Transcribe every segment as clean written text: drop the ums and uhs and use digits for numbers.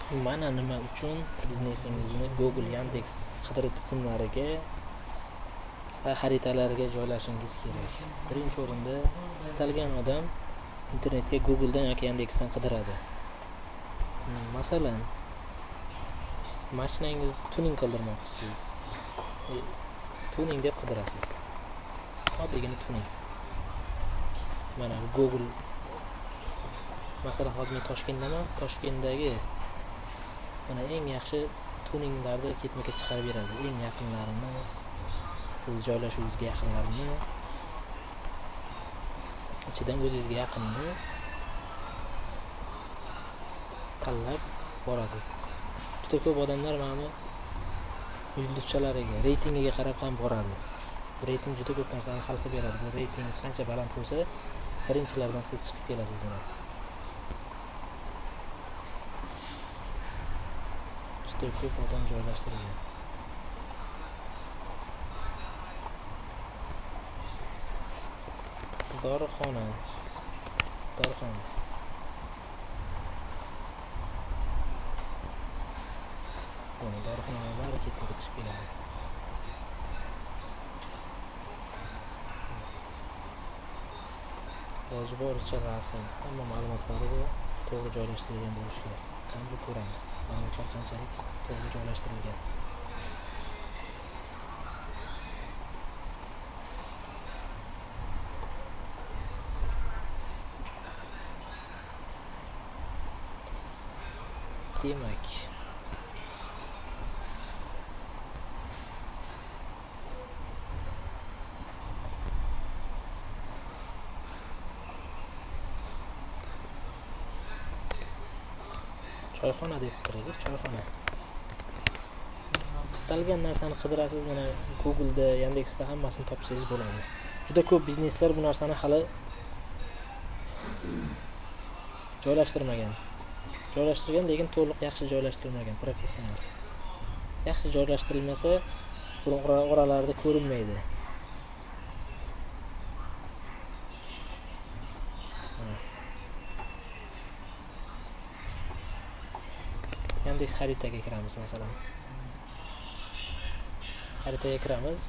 Mana nima uchun biznesingizni Google, Yandex qidiruv tizimlariga va xaritalarga joylashingiz kerak. Birinchi o'rinda istalgan odam internetga Google'dan yoki Yandexdan qidiradi. Masalan, mashinangizni tuning qildirmoqchisiz. Tuning deb qidirasiz. Oddiygina tuning. Mana Google, masalan, hozir men Toshkentdaman. Toshkentdagi mana eng yaxshi tuninglarni ketma-ket chiqarib beradi. Eng yaqinlarini, siz joylashuvingizga yaqinlarini, ichidan o'zingizga yaqinni tanlab borasiz. Juda ko'p odamlar mana bu yulduzchalariga, reytingiga qarab ham boradi. Bu reyting juda ko'p narsani hal qilib beradi. Bu reytingingiz qancha baland bo'lsa, birinchilardan siz chiqib kelasiz mana. Juda ko'p odam joylashtirilgan. Dorixona. Dorixona. Mana dorixonalar bari ketma-ket chiqib keladi. Iloji boricha rasm, hamma ma'lumotlari to'g'ri joylashtirilgan bo'lishi kerak. Qani ko'ramiz, ma'lumotlar qanchalik to'g'ri joylashtirilgan. Demak, choyxona deb qidiraylik, choyxona. Istalgan narsani qidirasiz, mana Google'da, Yandex'da hammasini topsangiz bo'ladi. Juda ko'p bizneslar bu narsani hali joylashtirmagan. Joylashtirgan, lekin to'liq yaxshi joylashtirilmagan, professional. Yaxshi joylashtirilmasa, oralarda ko'rinmaydi. Yandex xaritaga kiramiz masalan. Xaritaga kiramiz.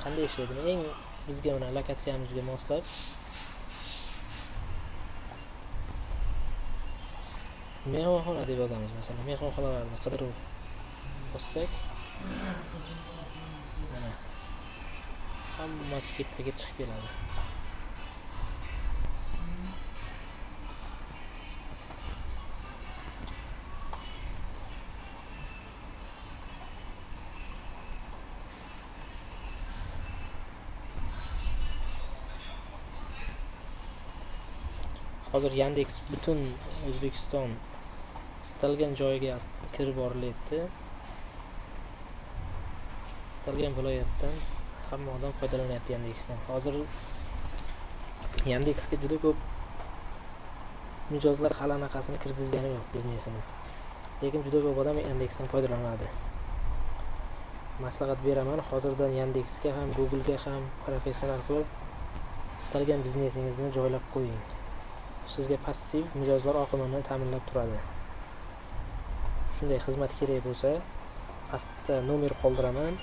Qanday ishlaydi? Eng bizga mana lokatsiyamizga moslab mehmonxona deb yozamiz masalan. Mehmonxonalarni qidirib bossak, mana hammasi ketma-ket chiqib keladi. Hozir Yandex butun O'zbekiston istalgan joyiga kirib borilyapti. Istalgan viloyatdan hamma odam foydalanyapti Yandexdan. Hozir Yandexga juda ko'p mijozlar hali anaqasini kirgizgani yo'q biznesini. Lekin juda ko'p odam Yandexdan foydalanadi. Maslahat beraman, hozirdan Yandexga ham, Google'ga ham professional qilib istalgan biznesingizni joylab qo'ying. Sizga passiv mijozlar oqimini ta'minlab turadi. Shunday xizmat kerak bo'lsa, pastda nomer qoldiraman.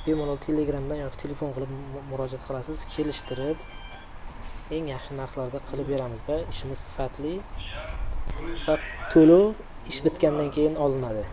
Bemalol Telegramdan yoki telefon qilib murojaat qilasiz, kelishtirib eng yaxshi narxlarda qilib beramiz va ishimiz sifatli va to'lov ish bitgandan keyin olinadi.